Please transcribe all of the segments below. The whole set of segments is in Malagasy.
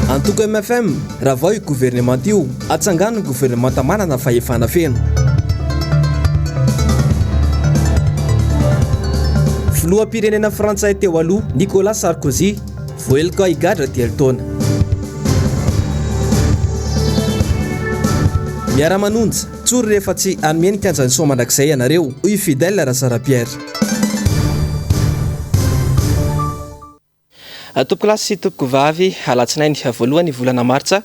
Antoko mfm, ravao io governemanta io, atsangano ny governemanta manana fahefana feno. Filoham-pirenena frantsay teo aloha, Nicolas Sarkozy, voaheloka higadra telo taona. Miara-manonja, tsory rehefa tsy hanome ny kianjan'i Soamandrakizay ianareo, hoy i Fidèle Razara Pierre. Tompokolahy sy tompokovavy, alatsinainy voalohany volana martsa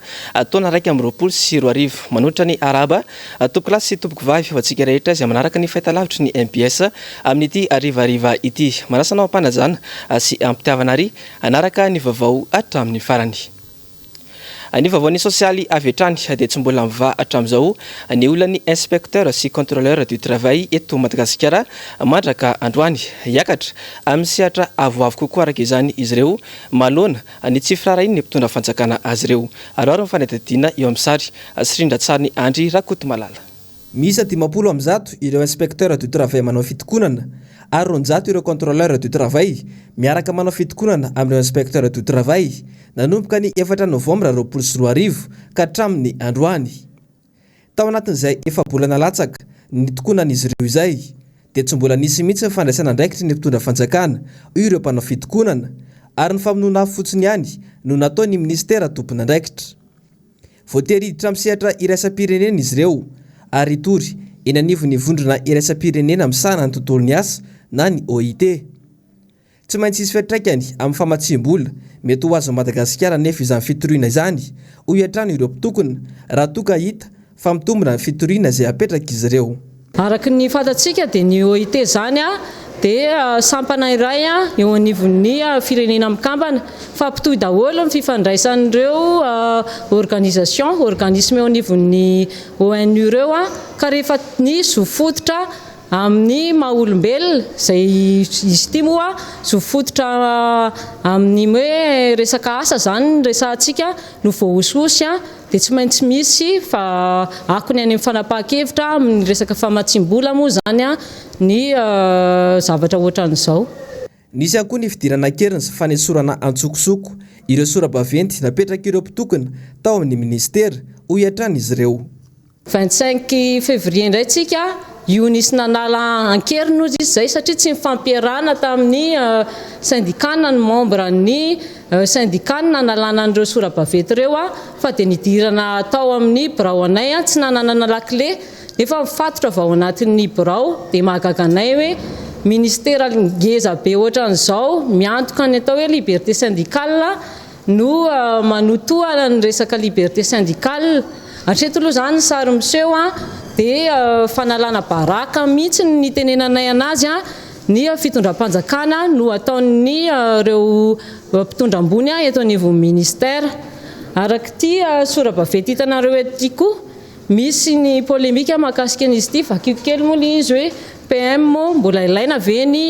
taona 2021. Manolotra ny arahaba tompokolahy sy tompokovavy ho antsika rehetra izay manaraka ny fahitalavitry ny mbs amin'ity harivariva ity. Manasa anao am-panajana sy am-pitiavana ary hanaraka ny vaovao hatramin'ny farany. Ny vaovaon'ny sosialy avy hatrany dia tsy mbola mivaha hatramin'izao ny olan'ny inspecteur sy contrôleur du travail eto Madagasikara mandraka androany. Hiakatra amin'ny sehatra avoavo kokoa araka izany izy ireo manoloana ny tsy firaharahian'ny mpitondra fanjakana azy ireo. Aroaro ny fanadihadiana eo amin'ny sary sy rindran-tsarin'i Andry Rakotomalala. Miisa 150 ireo inspecteur du travail manao fitokonana ary 200 ireo contrôleur du travail miaraka manao fitokonana amin'ireo inspecteur du travail nanomboka ny efatra novambra 2020 ka hatramin'ny androany. Tao anatin'izay efa-bolana latsaka nitokonan'izy ireo izay dia tsy mbola nisy mihitsy ny fandraisana andraikitry ny mpitondra fanjakana, hoy ireo mpanao fitokonana, ary ny famonoana afo fotsiny ihany no nataon'ny minisitera tompon'andraikitra. Voatery hiditra amin'ny sehatra iraisam-pirenena izy ireo ary hitory eny anivon'ny vondrona iraisam-pirenena misahana ny tontolon'ny asa na ny OIT. Tsy maintsy hisy fiantraikany amin'ny famatsiam-bola mety ho azon'i Madagasikara anefa izany fitoriana izany, hoy hatrany ireo mpitokona, raha toa ka hita fa mitombina ny fitoriana izay apetrak'izy ireo. Araka ny fantatsika dia ny OIT izany dia sampana iray eo anivon'ny Firenena Mikambana fa mpitohy daholo ny fifandraisan'ireo organisation, organisme eo anivon'ny ONU ireo ka rehefa ny zo fototra amin'ny maha olombelona izay izy ity moa zo fototra amin'ny hoe resaka asa izany no resahantsika no voahosihosy dia tsy maintsy misy fa akony any amin'ny fanapahan-kevitra amin'ny resaka famatsiam-bola moa izany ny zavatra ohatran'izao. Nisy ihany koa ny fidirana an-keriny sy fanesorana antsokosoko ireo sora-baventy napetrak'ireo mpitokona tao amin'ny minisitera, hoy hatrany izy ireo. 25 février indray tsika, io nisy nanala ankeriny ozy izy zay satria tsy nifampiarahana tamin'ny syndicat na ny membre ny syndicat no nanalana an'ireo sora-baventy ireo fa dia nidirana tao amin'ny birao anay tsy nananana lakile nefa mifatotra avy ao anatin'ny birao dia mahagaga anay hoe ministera ngeza be ohatran'izao miantoka ny atao hoe liberté syndicale no manotohana ny resaka liberté syndicale. Hatreto aloha izany ny sary miseho dia fanalana baraka mihitsy ny nitenenanay anazy, ny fitondram-panjakana no ataon'ny ireo mpitondra ambony eto anivon'ny ministère. Araka ity sora-baventy hitanareo eto ity koa, misy ny polémique mahakasika an'izy ity, vakiko kely moa ilay izy hoe PM, mbola ilaina ve ny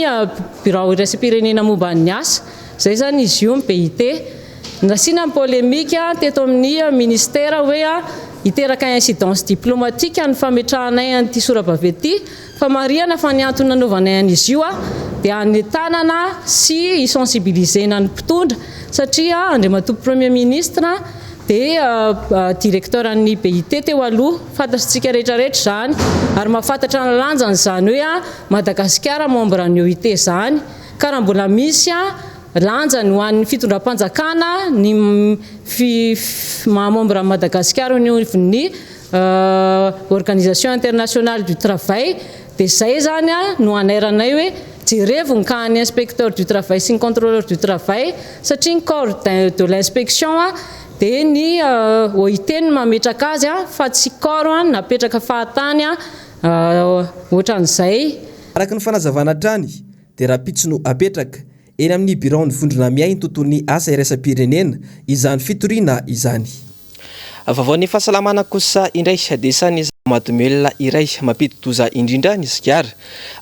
birao iraisam-pirenena momba ny asa? Izay izany izy io ny BIT. Nasiana ny polémique teto amin'ny ministera hoe hiteraka incidence diplomatique ny fametrahanay an'ity sora-baventy ity fa marihana fa ny antony nanaovanay an'izy io dia hanentanana sy hi-sensibiliser-na ny mpitondra satria Andriamatoa Premier Ministre dia directeur an'ny BIT teo aloha, fantatritsika rehetra rehetra izany ary mahafantatra ny lanjany izany hoe Madagasikara membre an'ny OIT izany. Ka raha mbola misy lanjany ho an'ny fitondram-panjakana ny maha membre an'i Madagasikara eo anivon'ny Organisation Internationale du Travail dia izay izany no hanairanay hoe jerevo ny cas an'ny inspecteur du travail sy ny contrôleur du travail satria ny corps de l'inspection dia ny OIT no mametraka azy fa tsy corps napetraka fahatany ohatran'izay. Araka ny fanazavana hatrany dia rahampitso no hapetraka eny amin'ny biraon'ny vondrona miahy ny tontolon'ny asa iraisam-pirenena izany fitoriana izany. Vaovaon'ny fahasalamana kosa indray dia isan'ny zava-mahadomelina iray mampidi-doza indrindra ny sigara.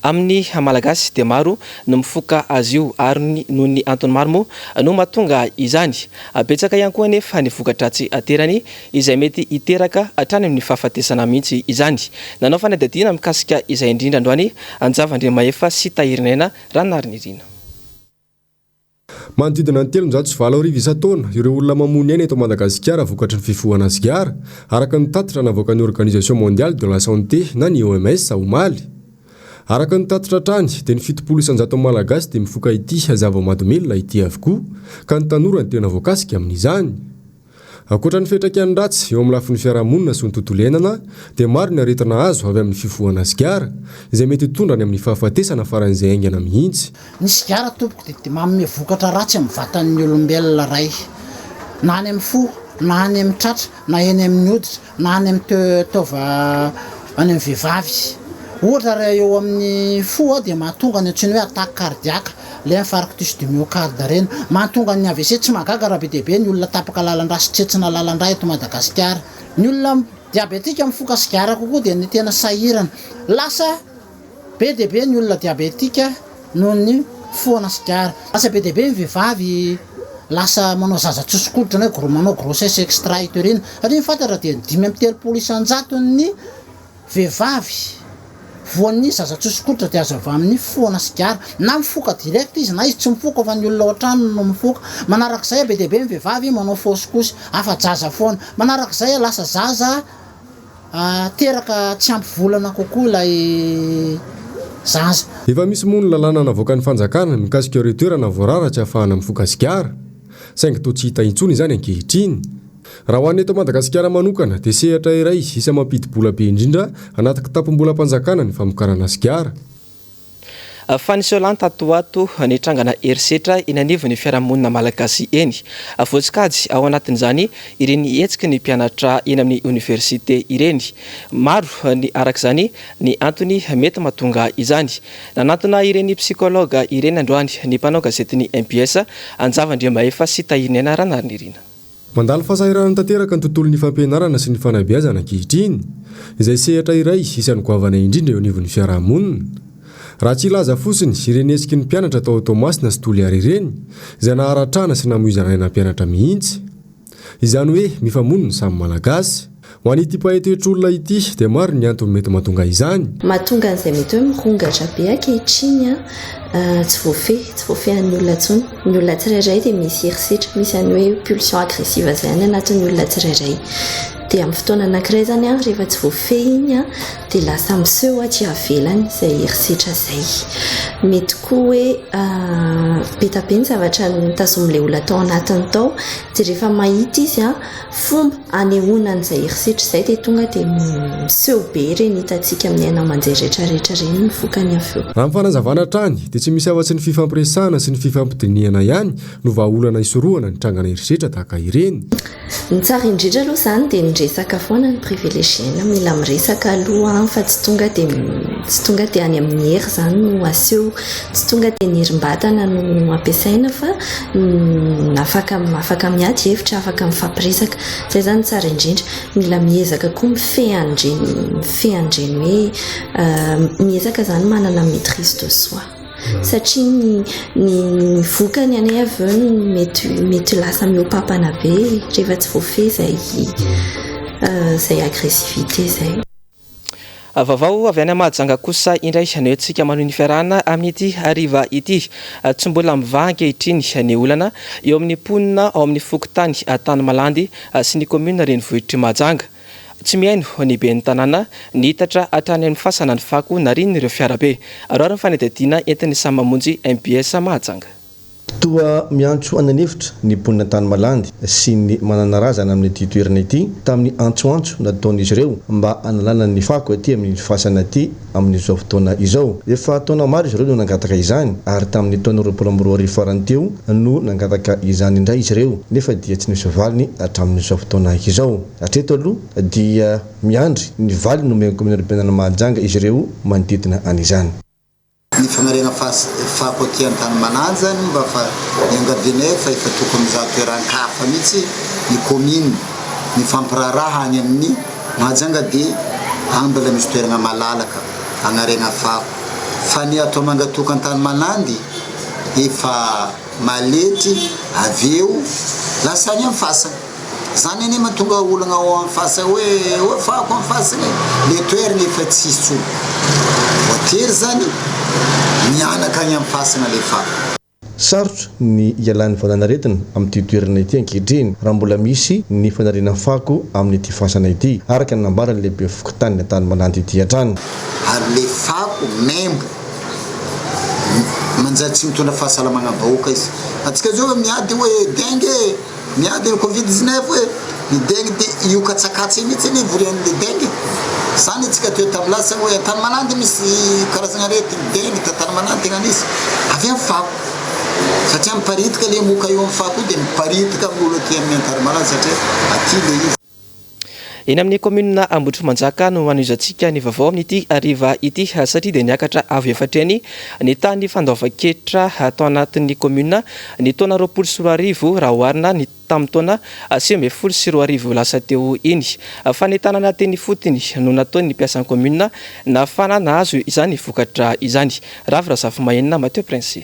Amin'ny Malagasy dia maro no mifoka azy io ary noho ny antony maro moa no mahatonga izany. Betsaka ihany koa anefa ny voka-dratsy aterany izay mety hiteraka hatrany amin'ny fahafatesana mihitsy izany. Nanao fanadihadiana mikasika izay indrindra androany Anjava Andriamahefa sy Tahirinaina Ranarinirina. Manodidina ny 8300 isan-taona ireo olona mamono aina eto Madagasikara vokatry ny fifohana sigara, araka ny tatitra navoakan'ny Organisation Mondiale de la Santé na ny OMS omaly. Araka ny tatitra hatrany dia ny 70 isan-jaton'ny Malagasy dia mifoka ity zava-mahadomelina ity avokoa, ka ny tanora no tena voakasika amin'izany. Ankoatra ny fiantraikany ratsy eo amin'ny lafiny fiarahamonina sy ny tontolo iainana dia maro ny aretina azo avy amin'ny fifohana sigara, izay mety hitondra any amin'ny fahafatesana faran'izay haingana mihitsy. Ny sigara tompoko dia dia manome vokatra ratsy amin'ny vatan'ny olombelona iray, na any amin'ny fo, na any amin'ny tratra, na eny amin'ny hoditra, na any amin'ny taova any amin'ny vehivavy. Ohatra raha eo amin'ny fo dia mahatonga ny antsoina hoe attaque cardiaque, ilay infarctus du myocarde ireny. Mahatonga ny AVC, tsy mahagaga raha be dia be ny olona tapaka lalan-drà sy tsentsina lalan-drà eto Madagasikara. Ny olona diabetika mifoka sigara kokoa dia ny tena sahirana. Lasa be dia be ny olona diabetika noho ny fifohana sigara. Lasa be dia be ny vehivavy lasa manao zaza tsotso-koditra na hoe manao grossesse extra utérine satria ny fantatra dia ny 35 isan-jaton'ny vehivavy voan'ny zaza tsotso-koditra dia azo avy amin'ny fifohana sigara. Na mifoka direct izy na izy tsy mifoka fa ny olona ao an-tranony no mifoka. Manarak'izay be dia be ny vehivavy manao fausse couche, afa-jaza foana. Manarak'izay lasa zaza Teraka tsy ampy volana kokoa ilay zaza. Efa misy moa ny lalàna navoakan'ny fanjakana mikasika ireo toerana voarara tsy ahafahana mifoka sigara, saingy toa tsy hita intsony izany ankehitriny. Raha ho an'ny eto Madagasikara manokana dia sehatra iray isan'ny mampidi-bola be indrindra anaty kitapom-bolam-panjakana ny famokarana sigara. Fa niseho lany tato ho ato ny trangana herisetra eny anivon'ny fiarahamonina malagasy eny. Voasokajy ao anatin'izany ireny hetsiky ny mpianatra eny amin'ny oniversite ireny. Maro ny araka izany ny antony mety mahatonga izany. Nanantona ireny psychologue ireny androany ny mpanao gazetin'ny mbs, Anjava Andriamahefa sy Tahiriniaina Ranarinirina. Mandalo fahasahiranana tanteraka ny tontolon'ny fampianarana sy ny fanabeazana ankehitriny, izay sehatra iray isan'ny goavana indrindra eo anivon'ny fiarahamonina. Raha tsy hilaza fotsiny ireny hetsiky ny mpianatra tao Toamasina sy Toliara ireny, izay naharatrana sy namoizana aina mpianatra mihitsy. Izany hoe mifamono ny samy Malagasy. Ho an'ity mpahay toetr'olona ity dia maro ny antony mety mahatonga izany. Mahatonga an'izay mety hoe mirongatra be ankehitriny an, tsy voafehy, tsy voafehin'ny olona intsony. Ny olona tsirairay dia misy herisetra, misy an'ny hoe pulsion agressive izay any anatin'ny olona tsirairay. Dia amin'ny fotoana anankiray izany an, rehefa tsy voafehy iny an, dia lasa miseho aty ivelany izay herisetra izay. Mety koa hoe be dia be ny zavatra notazomin'ilay olona tao anatiny tao, dia rehefa mahita izy an, Fomba anehoana an'izay herisetra izay dia tonga dia miseho be ireny hitantsika amin'ny haino aman-jery rehetrarehetra ireny ny vokany avy eo. Raha ny fanazavana hatrany dia tsy misy afa-tsy ny fifampiresahana sy ny fifampidinihana ihany no vahaolana hisorohana ny trangana herisetra tahaka ireny. Ny tsara indrindra aloha izany dia ny resaka foana no privilegiena, mila miresaka aloha fa tsy tonga dia tsy tonga dia any amin'ny hery izany no aseho, tsy tonga dia ny herim-batana no ampiasaina fa Afaka afaka miady hevitra, afaka mifampiresaka. Izay izany no tsara indrindra. Mila miezaka koa mifehy an'ireny mifehy an'ireny hoe miezaka izany manana maîtrise de soi. Satria ny ny vokany anie avy eo no mety mety lasa mihoa-pampana be rehefa tsy voafehy izay izay agressivité izay. Vaovao avy any Mahajanga kosa indray no entintsika manohy ny fiarahana amin'ity hariva ity. Tsy mbola mivaha ankehitriny ny olana eo amin'ny mponina ao amin'ny fokontany Antanimalandy sy ny kaominina renivohitr'i Mahajanga. Tsy mihaino ny ben'ny tanàna, nihitatra hatrany amin'ny fasana ny fako narian'ireo fiarabe. Aroaro ny fanadihadiana entin'ny Samy Mamonjy mbs Mahajanga. Toa miantso any an'efitra ny mponina Antanimalandy sy ny manana razana amin'ity toerana ity tamin'ny antsoantso nataon'izy ireo mba hanalana ny fako aty amin'ny fasana aty amin'izao fotoana izao. Efa taona maro izy ireo no nangataka izany ary tamin'ny taona 2020 farany teo no nangataka izany indray izy ireo nefa dia tsy nisy valiny hatramin'izao fotoana izao. Hatreto aloha dia miandry ny valiny nomen'ny kaominina urbaine Mahajanga izy ireo manodidina an'izany. Ny fagnariagna fako aty Antanimalandy zany mba fa iangavianay fa efa tokony mizaha toeran-kafa mihitsy ny commune mifampiraharaha any amin'ny Mahajanga de agny mbola misy toeragna malalaka agnariagna fako fa ny ato Mangatoka Antanimalandy efa maletry avy eo lasa any am fasana. Zany anie mahatonga olagna ao am fasana hoe hoe fako am fasana e, le toeragna efa tsisy tsony, voatery zany mihanaka agny am fasana le fako. Sarotra ny hialan'ny valanaretina amin'ity toerana ity ankehitriny raha mbola misy ny fanariana fako amin'ity fasana ity, araka ny nambaran'ny lehiben'ny fokontanin'i Antanimalandy ity hatrany. Ary le fako membo manjary tsy mitondra fahasalamagna vahoaka izy. Antsika zao miady hoe dengue e, miady ny covid 19 e, ny dengue de io katsakatsa io mihitsy anie ivorian'le dengue. Zany antsika teo tamin'ny lasa hoe Antanimalandy misy karazagna aretigny dengue t'Antanimalandy tegna nisy, avy amin'ny fako. Satria miparitaka le moka io amin'ny fako io de miparitaka amin'ny olo aty amin'ny Antanimalandy satria aty le izy. Eny amin'ny kaominina Ambohitrimanjaka no hanohizantsika ny vaovao amin'ity hariva ity satria dia niakatra avo efatra heny ny tahan'ny fandoavan-ketra tao anatin'ny kaominina ny taona 2020 raha oharina ny tamin'ny taona 2019 lasa teo iny. Fanentanana teny ifotony no nataon'ny mpiasan'ny kaominina nahafahana nahazo izany vokatra izany. Ravo Razafimahenina Mathieu Prince.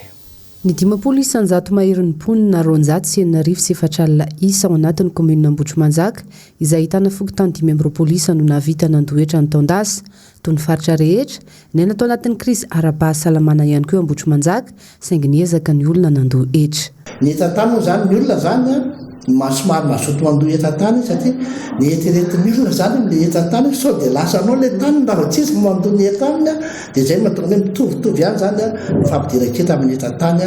Ny 50 isanjato maherin'ny mponina, 62 400 isa ao anatin'ny kaominina Ambohitrimanjaka, izay ahitana fokontany 25 isa no nahavita nandoa hetra ny taon-dasa. Toy ny faritra rehetra, niaina tao anatin'ny krizy ara-pahasalamana ihany koa Ambohitrimanjaka, saingy niezaka ny olona nandoa hetra. Ny hetra-tany moa izany, ny olona izany an, somary mazoto mandoa hetra-tany izy satria ny eritreretin'ny olona izany amin'ilay hetra-tany hoe sao dia lasanao ilay taniny raha vao tsy izy no mandoa ny hetra aminy an. Dia izay no mahatonga ny hoe mitovitovy ihany izany ny fampidiran-ketra amin'ny hetra-tany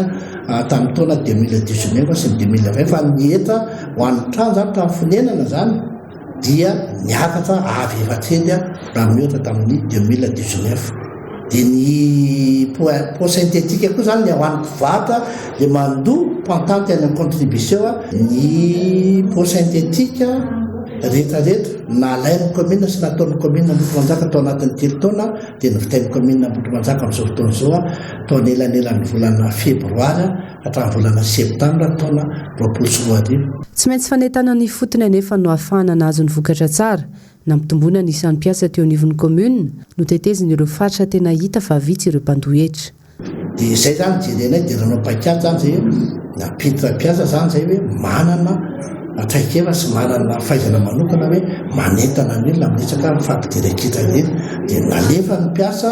tamin'ny taona 2019 sy ny 2020 fa ny hetra ho an'ny trano izany, trano fonenana izany dia niakatra avy efatr'heny raha mihoatra tamin'ny 2019. Dia ny impôt synthétique koa izany ho an'ny mpivarotra dia mandoa patente any amin'ny contribution ny impôt synthétique rehetrarehetra nalain'ny commune sy nataon'ny commune Ambohitrimanjaka tao anatin'ny telo taona dia novitain'ny kaominina Ambohitrimanjaka amin'izao fotoana izao tao anelanelan'ny volana febroary hatramin'ny volana septambra taona 2020. Tsy maintsy fanentanana ifotony anefa no ahafahana nahazo ny vokatra tsara. Nampitomboina ny isan'ny mpiasa teo anivon'ny kaominina, notetezina ireo faritra tena hita fa vitsy ireo mpandoa hetra. Dia izay izany jerenay dia nanao paikady izany izay hoe nampiditra mpiasa izany izay hoe manana traikefa sy manana fahaizana manokana hoe manentana ny olona amin'ny resaka fampidiran-ketra ireny. Dia nalefa ny mpiasa,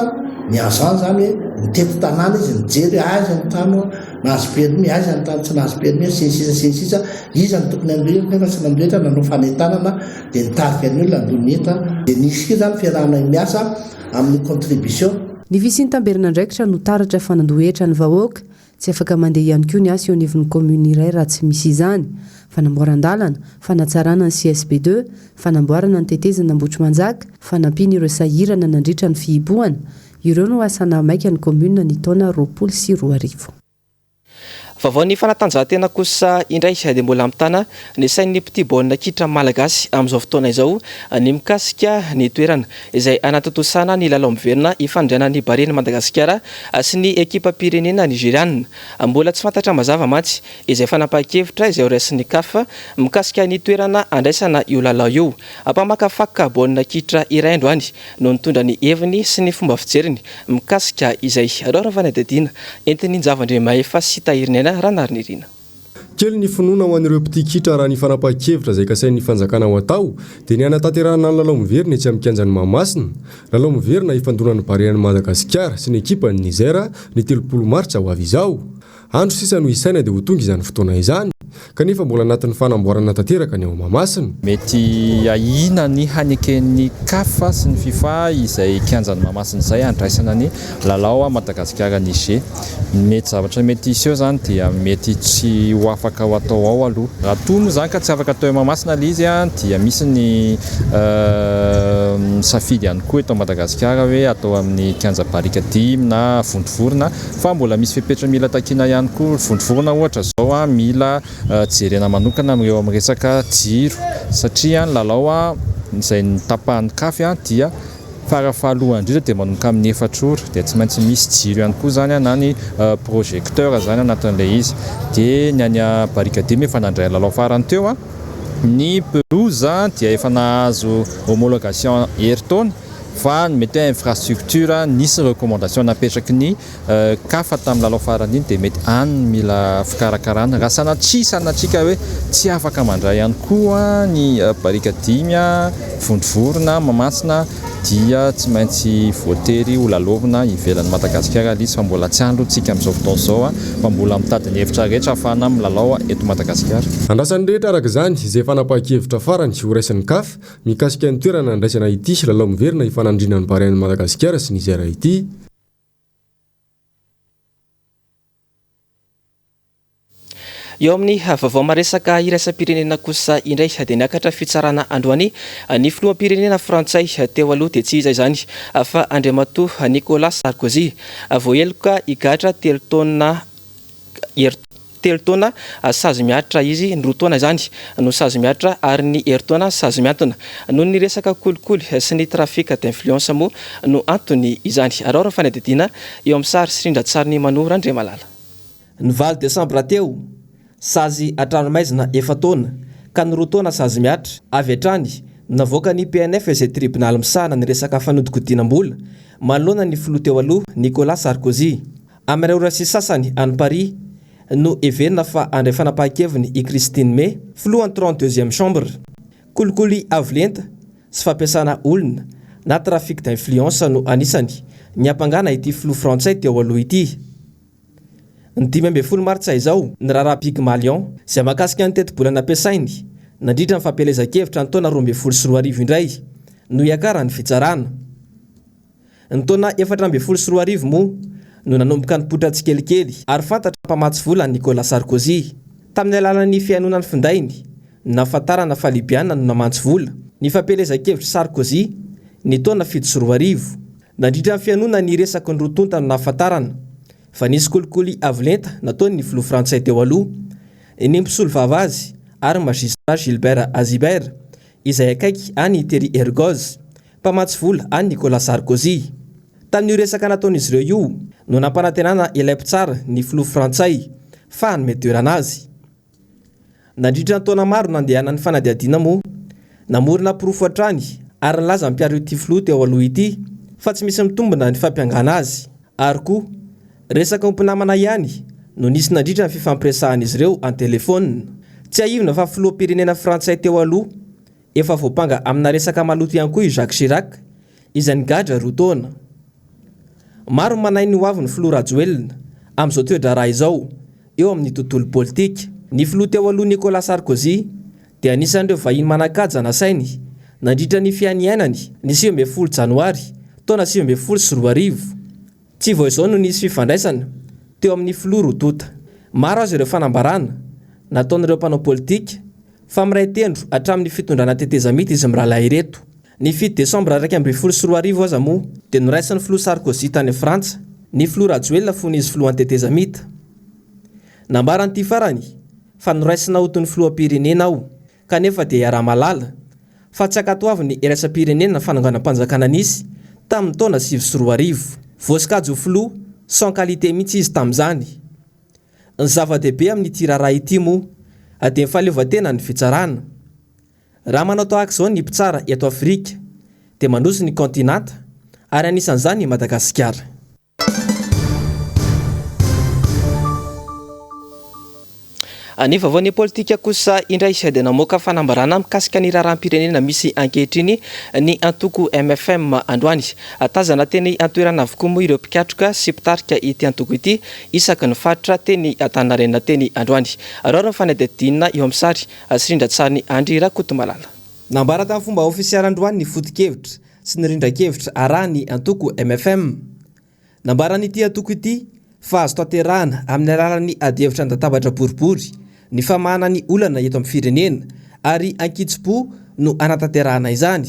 ny agent izany hoe nitety tanàna izy nijery hoe aiza ny trano nahazo permis, aiza ny trano tsy nahazo permis sy ny sisa sy ny sisa, iza no tokony handoa hetra nefa tsy nandoa hetra, nanao fanentanana dia nitarika ny olona handoa ny hetra. Dia nisy koa izany fiarahanay miasa amin'ny contribution. Ny fisian'ny tamberin'andraikitra no taratra fa nandoa hetra ny vahoaka. Tsy afaka mandeha ihany koa ny asa eo anivon'ny commune iray raha tsy misy izany. Fanamboaran-dalana, fanatsarana ny CSB ii, fanamboarana ny tetezana Ambohitrimanjaka, fanampiana ireo sahirana nandritra ny fihibohana, ireo no asa nahamaika ny commune ny taona 2020. Vaovaon'ny fanatanjahantena kosa indray dia mbola mitana ny sain'ny mpitia baolina kitra malagasy amin'izao fotoana izao ny mikasika ny toerana izay hanatontosana ny lalao miverina hifandrianan'ny Barean'i Madagasikara sy ny ekipam-pirenena nigerianina. Mbola tsy fantatra mazava mantsy izay fanapahan-kevitra izay horaisin'ny Caf mikasika ny toerana handraisana io lalao io. Mpamakafaka baolina kitra iray androany no nitondra ny heviny sy ny fomba fijeriny mikasika izay rora fanadihadiana entin'i Njava Andriamahefa sy Tahiriniaina Ranarinirina. Kely ny finoana ho an'ireo mpitia kitra raha ny fanapahan-kevitra izay kasain'ny fanjakana ho atao dia ny hanatanterahana ny lalao miverina etsy amin'ny kianjan'i Mahamasina. Lalao miverina hifandonan'ny Barean'i Madagasikara sy ny ekipan'i Niger ny 30 martsa ho avy izao. Andro sisa no isaina dia ho tonga izany fotoana izany, kanefa mbola anatin'ny fanamboarana tanteraka ny ao Mahamasina. Mety ahiana ny haneken'ny Caf sy ny Fifa izay kianjan'i Mahamasina izay handraisana ny lalao Madagasikara-Niger. Ny mety zavatra mety hiseho izany dia mety tsy ho afaka ho atao ao aloha. Raha toa moa izany ka tsy afaka atao eo Mahamasina ilay izy dia misy ny safidy ihany koa eto Madagasikara hoe atao amin'ny kianja Barikadimy na Vontovorona. Fa mbola misy fepetra mila takiana ihany koa, vondrovorona ohatra izao mila jerena manokana eo amin'ny resaka jiro satria ny lalao izay notapahan'ny caf dia fara fahalohany indrindra dia manomboka amin'ny efatra ora dia tsy maintsy misy jiro ihany koa izany na ny projecteur izany anatin'ilay izy. Dia ny any Barikadimy efa nandray ny lalao farany teo, ny pelouse dia efa nahazo homologation herintaona. Fa ny mety hoe infrastructure, nisy recommandation napetraky ny CAF tamin'ny lalao farany iny dia mety any no mila fikarakarana. Raha sanatria sanatria ka hoe tsy afaka mandray ihany koa ny barikadimy, Vontovorona, Mamantsina dia tsy maintsy voatery ho lalaovina ivelan'i Madagasikara ilay izy fa mbola tsy any aloha tsika amin'izao fotoana izao fa mbola mitady ny hevitra rehetra ahafahana milalao eto Madagasikara. Andrasan'ny rehetra araka izany izay fanapahan-kevitra farany horaisin'ny Caf mikasika ny toerana handraisana ity lalao miverina hifanandrinan'ny Barea-n'i Madagasikara sy Niger ity. Eo amin'ny vaovao maresaka iraisam-pirenena kosa indray dia niakatra fitsarana androany ny filoham-pirenena frantsay teo aloha dia tsy iza izany fa Andriamatoa Nicolas Sarkozy. Voaheloka higadra telo taona telo taona sazy mihatra izy, ny roa taona izany no sazy mihatra ary ny herintaona sazy mihantona. Noho ny resaka kolikoly sy ny trafic d'influence moa no antony izany. Araho ny fanadihadiana eo amin'ny sary sy rindran-tsarin'i Mano Randriamalala. Ny valo desambra teo, sazy an-tranomaizina efa-taona ka ny roa taona sazy mihatra, avy hatrany no navoakan'ny PNF izay tribonaly misahana ny resaka fanodikodinam-bola manoloana ny filoha teo aloha Nicolas Sarkozy. Amin'ireo ora sy sasany any Paris no heverina fa handray fanapahan-keviny i Christine May, filohan'ny trente-deuxième chambre. Kolikoly avo lenta sy fampiasana olona na trafic d'influence no anisany niampangana ity filoha frantsay teo aloha ity. Ny 15 martsa izao, ny raharaha Pygmalion, izay mahakasika ny tetibola nampiasainy nandritra ny fampielezan-kevitra ny taona 2012 indray no hiakaran'ny fitsarana. Ny taona 2014 moa no nanomboka nipoitra tsikelikely ary fantatra mpamatsy vola an'i Nicolas Sarkozy. Tamin'ny alalan'ny fihainoana ny findainy no nahafantarana fa Libyana no namantsy vola ny fampielezan-kevitr'i Sarkozy ny taona 2007. Nandritra ny fihainoana ny resaky ny roa tonta no nahafantarana fa nisy kolikoly avo lenta nataon'ny filoha frantsay teo aloha, ny mpisolovava azy ary ny magistrat Gilbert Azibert, izay akaiky an'i Thierry Hergoz, mpamatsy vola an'i Nicolas Sarkozy. Tamin'io resaka nataon'izy ireo io no nampanantenana ilay mpitsara ny filoha frantsay fa hanome toerana azy. Nandritra ny taona maro nandehanan'ny fanadihadiana moa, namorona porofo hatrany ary nilaza ny mpiaro ity filoha teo aloha ity fa tsy misy mitombina ny fampiangana azy ary koa resaka ho mpinamana ihany no nisy nandritra ny fifampiresahan'izy ireo an-telefaonina. Tsiahivina fa filoham-pirenena frantsay teo aloha efa voampanga amina resaka maloto ihany koa i Jacques Chirac izay nigadra roa taona. Maro ny manahy ny hoavin'ny filoha Rajoelina amin'izao toe-draharaha izao eo amin'ny tontolo politika. Ny filoha teo aloha Nicolas Sarkozy dia anisan'ireo vahiny manan-kaja nasainy nandritra ny fianianany ny 19 janoary taona 2019. Tsy vao izao no nisy fifandraisana teo amin'ny filoha roa tonta. Maro aza ireo fanambarana nataon'ireo mpanao politika fa miray tendro hatramin'ny fitondrana tetezamita izy mirahalahy ireto. Ny fito desambra 2011 aza moa dia noraisin'ny filoha Sarkozy tany Frantsa ny filoha Rajoelina fony izy filohan'ny tetezamita. Nambaran'ity farany fa noraisina ho toy ny filoham-pirenena aho kanefa dia iaraha-mahalala fa tsy ankatoavin'ny iraisam-pirenena ny fanonganam-panjakana nisy tamin'ny taona 2009. Voasokajy ho filoha sans qualité mihitsy izy tamin'izany. Ny zava-dehibe amin'ity raharaha ity moa dia ny fahaleovantenan'ny fitsarana. Raha manao tahaka izao ny mpitsara eto Afrika dia mandroso ny kaontinanta ary anisan'izany i Madagasikara. Ny vaovaon'ny politika kosa indray dia namoaka fanambarana mikasika ny raharaham-pirenena misy ankehitriny ny antoko mfm androany. Tazana teny an-toerana avokoa moa ireo mpikatroka sy mpitarika ity antoko ity isaky ny faritra teny Antaninarenina teny androany. Araho ny fanadihadiana eo amin'ny sary sy rindran-tsarin'i Andry Rakotomalala. Nambara tamin'ny fomba ofisialy androany ny foto-kevitra sy ny rindran-kevitra arahan'ny antoko mfm. Nambaran'ity antoko ity fa azo tanterahana amin'ny alalan'ny adihevitra an-databatra boribory ny famahana ny olana eto amin'ny firenena ary ankitsim-po no hanatanterahana izany.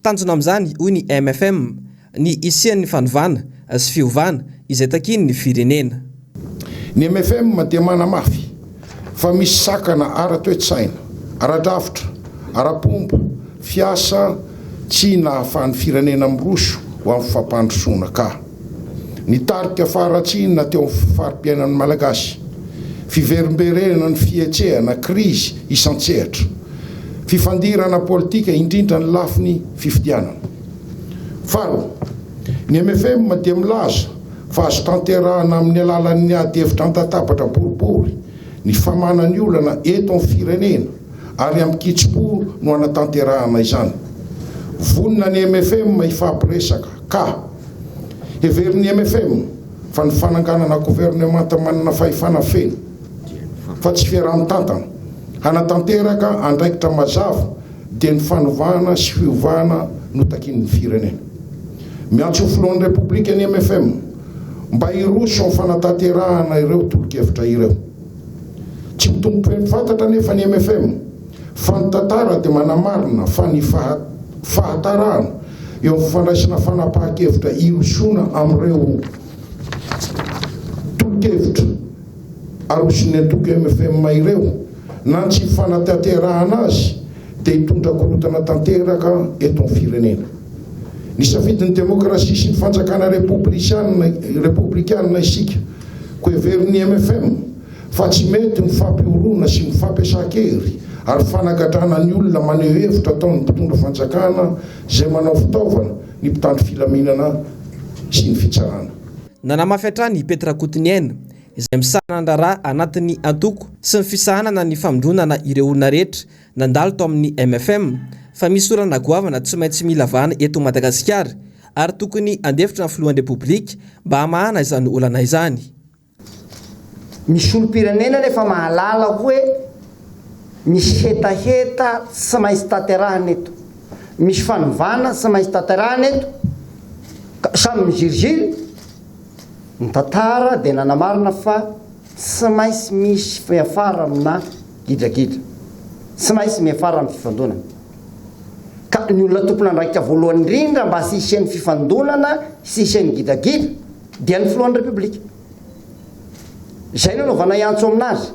Tanjona amin'izany, hoy ny mfm, ny hisian'ny fanovana sy fiovana izay takian'ny firenena. Ny mfm dia manamafy fa misy sakana ara-toe-tsaina, ara-drafitra, ara-pomba fiasa tsy nahafahan'ny firenena miroso ho amin'ny fampandrosoana ka nitarika faharatsiana teo amin'ny fari-piainan'ny Malagasy, fiverimberenana ny fihetsehana krizy isan-tsehatra, fifandirana politika indrindra ny lafiny fifidianana. Faharoa, ny mfm dia milaza fa azo tanterahana amin'ny alalan'ny ady hevitra an-tatabatra boribory ny famahana ny olana eto amin'ny firenena ary amin-kitsim-po no hanatanterahana izany. Vonona ny mfm hifampiresaka ka. Heverin'ny mfm fa ny fananganana governemanta manana fahefana feno, fa tsy fiaraha-mitantana, hanatanteraka andraikitra mazava dia ny fanovana sy fiovana no takian'ny firenena. Miantso ny Filohan'ny Repoblika ny mfm mba hiroso amin'ny fanatanterahana ireo tolo-kevitra ireo. Tsy mitompo fantatra anefa ny mfm fa ny tantara dia manamarina fa ny fahatarana eo amin'ny fandraisana fanapahan-kevitra hirosoana amin'ireo tolo-kevitra aroson'ny antoko mfm ireo na ny tsy fanatanterahana azy dia hitondra korontana tanteraka eto amin'ny firenena. Nisafidy ny demokrasia sy ny fanjakana repoblikanina isika, koa heverin'ny mfm fa tsy mety ny fampihoroana sy ny fampiasan-kery ary fanagadrana ny olona maneho hevitra ataon'ny mpitondra fanjakana izay manao fitaovana ny mpitandro filaminana sy ny fitsarana. Nanamafy hatrany i Pety Rakotoniaina, izay misahana ny raharaha anatin'ny antoko sy ny fisahanana ny famondronana ireo olona rehetra nandalo tao amin'ny mfm, fa misy olana goavana tsy maintsy mila vahana eto Madagasikara ary tokony handefitra ny filohan'ny Repoblika mba hamahana izany olana izany. Misy olom-pirenena anefa mahalala hoe misy hetaheta tsy maintsy tanterahina eto, misy fanovana tsy maintsy tanterahina eto, ka samy miziriziry. Ny tantara dia nanamarina fa tsy maintsy misy miafara amina gidragidra, tsy maintsy miafara amin'ny fifandonana. Ka ny olona tompon'andraikitra voalohany indrindra mba tsy hisian'ny fifandonana sy hisian'ny gidragidra dia ny filohan'ny Repoblika. Izay no anaovanay antso aminazy.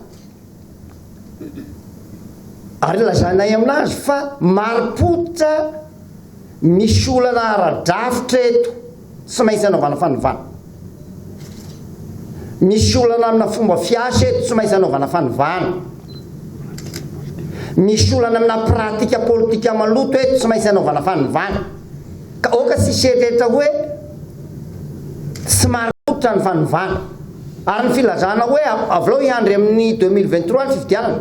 Ary lazainay aminazy fa marim-pototra misy olana ara-drafitra eto tsy maintsy anaovana fanovana. Misy olana amina fomba fiasa eto tsy maintsy anaovana fanovana. Misy olana amina pratika politika maloto eto tsy maintsy anaovana fanovana. Ka aoka tsy hisy eritreritra hoe tsy marim-pototra ny fanovana. Ary ny filazana hoe avelao hiandry amin'ny 2023 ny fifidianana.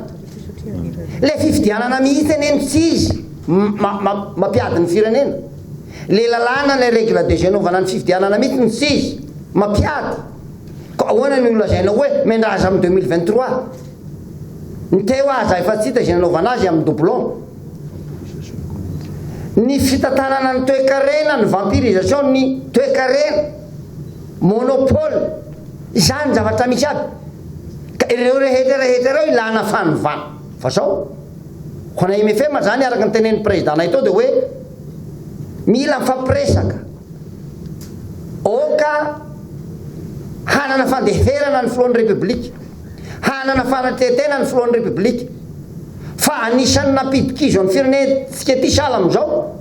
Ilay fifidianana mihitsy anie no tsy izy mampiady ny firenena. Ilay lalàna, ilay règle de jeu anaovana ny fifidianana mihitsy no tsy izy mampiady. Koa ahoana no lazainao hoe miandraza amin'ny 2023? Ny teo aza efa tsy hita izay nanaovana azy amin'ny doublon. Ny fitantanana ny toekarena, ny vampirisation ny toekarena, monopole, izany zavatra misy aby. Ka ireo rehetra rehetra ireo ilana fanovana. Fa zao, ho anay MFM zany araka ny tenenin'ny président-nay teo dia hoe mila mifampiresaka. Aoka hanana fandeferana ny filohan'ny République. Hanana fanatretena ny filohan'ny Repoblika fa anisan'ny nampidi-kizo an'ny firenentsika ity sahala amin'izao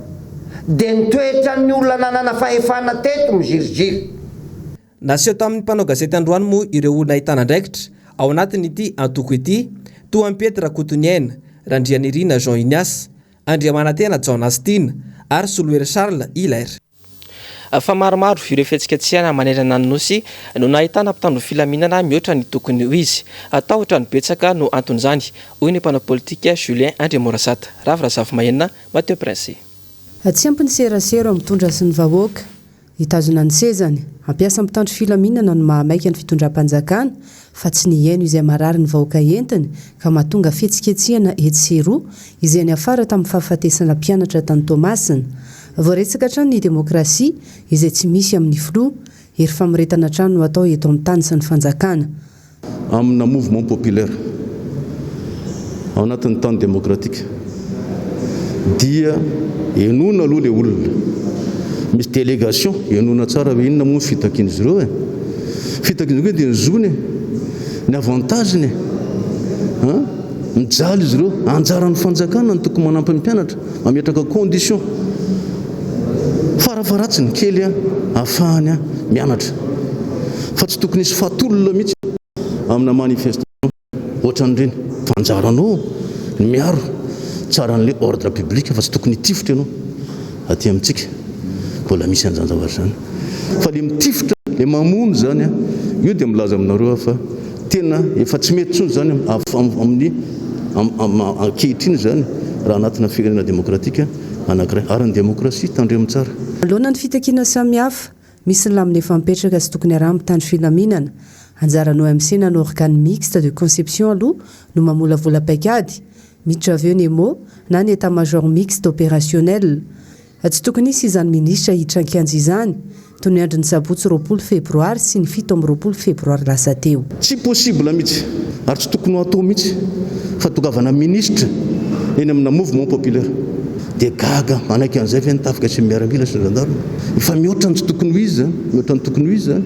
dia ny toetran'ny olona nanana fahefana teto miziriziry. Naseho tamin'ny mpanao gazety androany moa ireo olona ahitana andraikitra ao anatin'ity antoko ity, toa an'i Pety Rakotoniaina, Randrianirina Jean Ignace, Andriamanantena Jaonasy Tiana ary Solohery Charles Hilaire. Fa maromaro ireo fihetsiketsehana manerana ny Nosy no nahitana mpitandro filaminana mihoatra ny tokony ho izy. Tahotra ny betsaka no anton'izany, hoy ny mpanao politika Julien Andriamorasata. Ravo Razafimahenina, Mathieu Prince. Tsy ampy ny serasera ao mitondra sy ny vahoaka. Hitazona ny sezany. Hampiasa mpitandro filaminana no mahamaika ny fitondram-panjakana fa tsy ny hihaino izay marary ny vahoaka entiny ka mahatonga fihetsiketsehana etsy sy eroa izay niafara tamin'ny fahafatesana mpianatra tany Toamasina. Voaresaka hatrany ny demokrasia izay tsy misy amin'ny filoha. Hery famoretana hatrany no atao eto amin'ny tany sy ny fanjakana. Amina mouvement populaire ao anatin'ny tany démocratique dia henoina aloha ilay olona, misy délégation henoina tsara hoe inona moa ny fitakian'izy ireo e, fitakian'izy ireo dia ny zony e, ny avantage-ny e, an, mijaly izy ireo, anjaran'ny fanjakana ny tokony manampy ny mpianatra, mametraka condition farafaharatsiny kely ahafahany mianatra fa tsy tokony hisy faty olona mihitsy amina manifestation ohatran'ireny fa anjaranao ny miaro tsara an'ilay ordre public fa tsy tokony hitifitra ianao aty amintsika. Mbola misy an'izany zavatra izany. Fa le mitifitra, le mamono izany an, io dia milaza aminareo aho fa tena efa tsy mety intsony izany amin'ny ankehitriny izany raha anatina firenena demokratika anankiray. Ary ny demokrasia, tandremo tsara. Manoloana ny fitakiana samihafa, misy ny lamina efa mipetraka sy tokony arahin'ny mpitandro filaminana. Anjaran'ny OMC na ny Organe Mixte de Conception aloha no mamolavola paikady. Miditra avy eo ny EMO na ny Etat Major Mixte Opérationnel. Tsy tokony hisy izany minisitra hiditra an-kianja izany, toy ny andron'ny sabotsy 20 febroary sy ny 27 febroary lasa teo. Tsy possible mihitsy ary tsy tokony ho atao mihitsy fa tongavana ministre eny amina mouvement populaire dia gaga manaiky an'izay ve ny tafika sy ny miaramila sy ny gendarme? Efa mihoatra ny tsy tokony ho izy zany, mihoatra ny tokony ho izy zany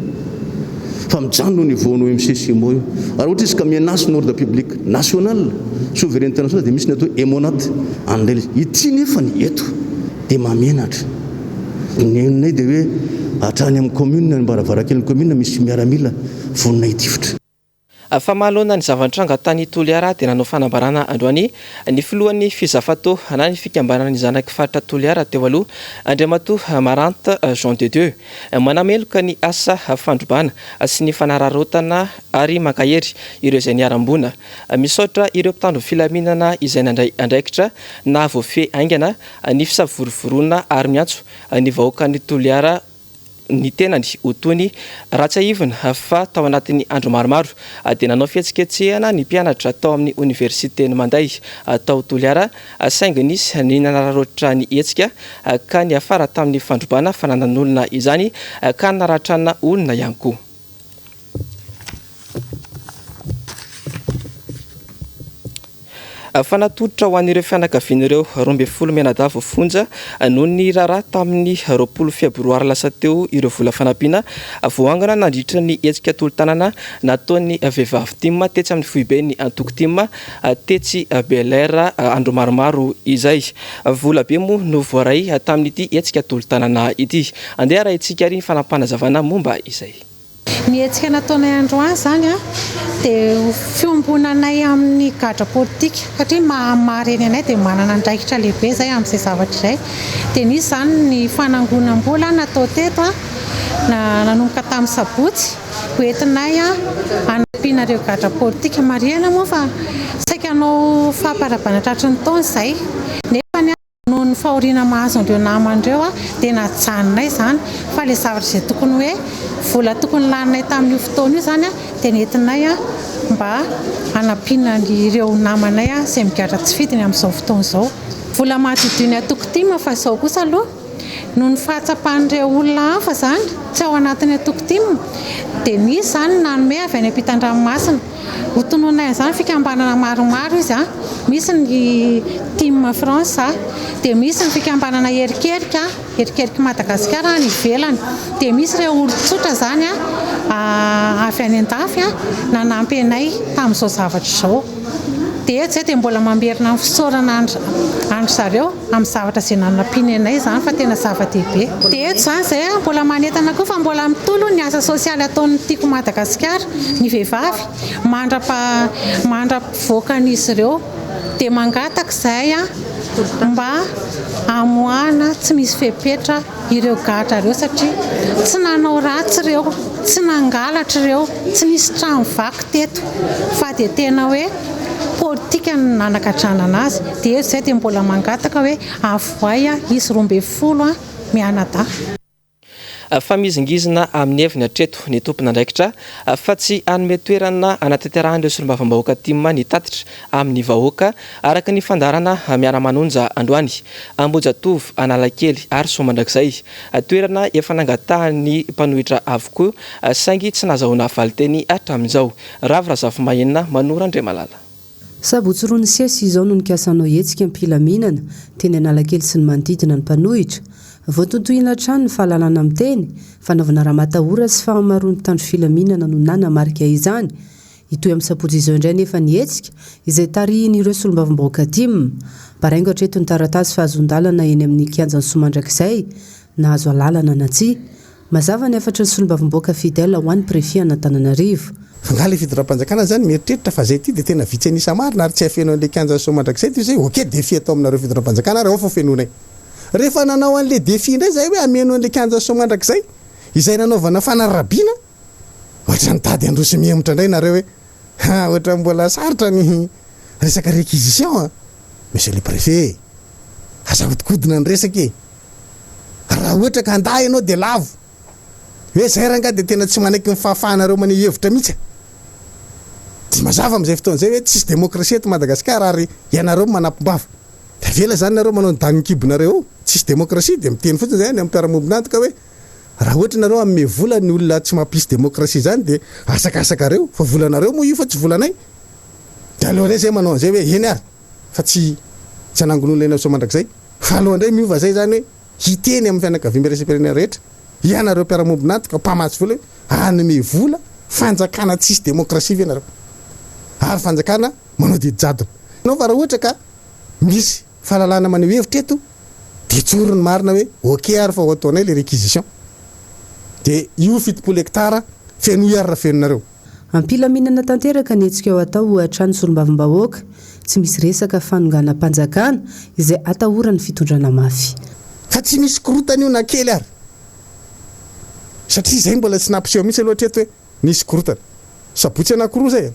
fa mijanona au niveau ny OMC sy EMO io. Ary ohatra izy ka menace ny ordre public national, souveraineté nationale dia misy ny atao hoe EMONAT an'ilay izy. Ity nefa ny eto dia mahamenatra. Ny henonay dia hoe hatrany amin'ny commune, any am-baravarankelin'ny commune misy miaramila vonona hitifitra. Fa manoloana ny zava-nitranga tany Toliara dia nanao fanambarana androany ny filohan'ny Fizafato na ny fikambanan'ny zanaky faritra Toliara teo aloha, Andriamatoa Maranthe Jean de Dieu. Manameloka ny asa fandrobana sy ny fanararaotana ary mankahery ireo izay niharam-boina. Misaotra ireo mpitandro filaminana izay nandray andraikitra nahavoafehy haingana ny fisavorovoroana ary miantso ny vahoakan'i Toliara ny tenany ho tony. Raha tsiahivina fa tao anatin'ny andro maromaro dia nanao fihetsiketsehana ny mpianatra tao amin'ny oniversiten'i Manday tao Toliara saingy nisy ny nanararaotra ny hetsika ka niafara tamin'ny fandrobana fananan'olona izany ka naratrana olona ihany koa. Fa natolotra ho an'ireo fianakavian'ireo 12 mianadahy voafonja noho ny raharaha tamin'ny 20 febroary lasa teo ireo vola fanampiana voaangona nandritra ny hetsika tolo-tanana nataon'ny vehivavy tim tetsy amin'ny foiben'ny antoko tim tetsy Bel'Air andro maromaro izay. Vola be moa no voaray tamin'ity hetsika tolo-tanana ity. Andeha arahintsika ary ny fanapanazavana momba izay. Ny hetsika nataonay androany izany dia ho fiombonanay amin'ny gadra politika satria maha maha reny anay dia manana andraikitra lehibe izay amin'izay zavatra izay. Dia nisy izany ny fanangonam-bola natao teto nanomboka tamin'ny sabotsy ho entinay hanampiana ireo gadra politika. Marihana moa fa saika hanao famparahabana tratry ny taona izay nefa ny Noho ny fahoriana mahazo an'ireo namana ireo dia najanonay izany fa ilay zavatra izay tokony hoe vola tokony laninay tamin'io fotoana io izany dia nentinay mba hanampiana ireo namanay izay migadra tsy fidiny amin'izao fotoana izao. Vola mahadiodio ny antoko tim fa izao kosa aloha noho ny fahatsapan'ireo olona hafa izany tsy ao anatin'ny antoko tim dia nisy izany nanome avy any ampitan-dranomasina. Ho tononay an'izany fikambanana maromaro izy an, misy ny Team France a, dia misy ny fikambanana Erikerika, Erikerik'i Madagasikara any ivelany, dia misy ireo olon-tsotra izany an, avy any an-dafy an, nanampy anay tamin'izao zavatra izao. Dia eto izay dia mbola mamerina ny fisaorana an-dry zareo. amin'ny zavatra izay nanampiany anay izany fa tena zava-dehibe. Dia eto izany izay aho mbola manentana koa fa mbola mitohy ny asa sosialy ataon'ny Tiako Madagasikara, ny vehivavy, mandrapa mandra-pivoakan'izy ireo. Dia mangataka izahay mba hamoahana tsy misy fepetra ireo gadra ireo satria tsy nanao ratsy ireo, tsy nangalatra ireo, tsy nisy trano vaky teto fa dia tena hoe politika no nanakatranana azy. Dia eto izay dia mbola mangataka hoe avohay izy 12 mianadahy. Fa mihizingizina amin'ny heviny hatreto ny tompon'andraikitra fa tsy hanome toerana hanatanterahan'ireo solombavambahoaka tim ny tatitra amin'ny vahoaka araka ny fandaharana miara-manonja androany. Ambohijatovo, Analakely ary Soamandrakizay. Toerana efa nangatahan'ny mpanohitra avokoa saingy tsy nahazahoana valinteny hatramin'izao. Ravo Razafimahenina, Manoro Andriamalala. Sabotsy roa nisesy izao no nikasa hanao hetsika am-pilaminana teny Analakely sy ny manodidina ny mpanohitra. Voatontohina hatrany ny fahalalana miteny, fanaovana ramatahora sy fahamaroan'ny mpitandro filaminana no nanamarika izany. Hitohy amin'ny sabotsy izao indray anefa ny hetsika, izay tarihin'ireo solombavambahoaka tim. Baraingo hatreto ny taratasy fahazoan-dalana eny amin'ny kianjan'i Soamandrakizay, nahazo alalana na tsia. Mazava ny hafatry ny solombavambahoaka Fidèle ho an'ny Préfet an'Antananarivo. Angaha ilay fitondram-panjakana izany mieritreritra fa izay ity dia tena vitsy an'isa marina ary tsy hafeno an'ilay kianjan'i Soamandrakizay dia izay ok défi atao aminareo fitondram-panjakana ary ao fa fenoinay. Rehefa nanao an'ilay défi indray izahay hoe hameno an'ilay kianjan'i Soamandrakizay, izay nanaovana fanarabiana, ohatran'ny mitady handroso mihemotra indray nareo hoe ha, ohatran'ny mbola sarotra ny resaka réquisition a! Monsieur le préfet, aza ahodikodina ny resaka e! Raha ohatra ka handà ianao dia lavo. Hoe zay rangahy dia tena tsy manaiky ny fahafahanareo maneho hevitra mihitsy a! Dia mazava amin'izay fotoana izay hoe tsisy demokrasia eto Madagasikara ary ianareo no manampim-bava. Dia avela izany nareo manao ny danin'ny kibonareo eo, tsisy demokrasia dia miteny fotsiny izay any amin'ny mpiara-miombon'antoka hoe raha ohatra nareo hanome vola ny olona tsy mampisy demokrasia izany dia asakasakareo fa volanareo moa io fa tsy volanay. Dia aleo indray izay manao an'izay hoe eny ary fa tsy tsy hanangon'olona eny amin'ny Soamandrakizay fa aleo indray miova izay izany hoe hiteny amin'ny fianakaviambe iraisam-pirenena rehetra ianareo mpiara-miombon'antoka mpamatsy vola hoe hanome vola fanjakana tsisy demokrasia ve nareo ary fanjakana manao didy jadona ianao fa raha ohatra ka misy fahalalana maneho hevitra eto dia tsory ny marina hoe ok ary fa ho ataonay le réquisition dia io 70 hectare fenoy ary raha fenonareo. Am-pilaminana tanteraka ny hetsika ho atao hoy hatrany solombavambahoaka, tsy misy resaka fanonganam-panjakana izay atahoran'ny fitondrana mafy. Fa tsy misy korotana io na kely ary. Satria izay mbola tsy nampiseho mihitsy aloha hatreto hoe nisy korotana. Sabotsy anankiroa izay e!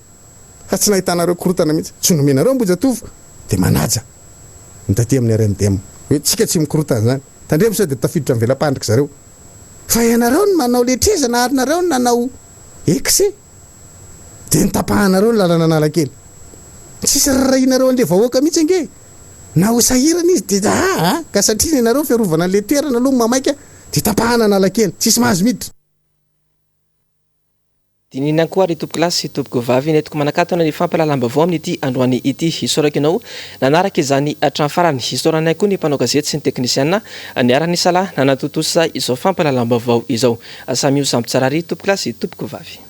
Fa tsy nahitanareo korotana mihitsy. Tsy nomenareo Ambohijatovo dia manaja ny taty amin'ny RMDM. Hoe tsika tsy mikorotana izany. Tandremo sao dia tafiditra amin'ny vela-pandrika zareo. Fa ianareo no manao letrezana ary nareo no nanao Excès dia notapahanareo ny lalana Analakely. Tsisy rarahianareo an'le vahoaka mihitsy ange e! Na ho sahirana izy dia aa ka satria ny anareo fiarovana an'le toerana aloha no mamaika dia tapahana Analakely. Tsisy mahazo miditra. Dinihina koa ry tompokolahy sy tompokovavy nentiko manakatona ny fampahalalam-baovao amin'ity androany ity. Isaorako ianao nanaraka izany hatramin'ny farany. Isaoranay koa ny mpanao gazety sy ny teknisiana niara-nisalahy nanatontosa izao fampahalalam-baovao izao. Samy ho samby tsara ry tompokolahy sy tompokovavy.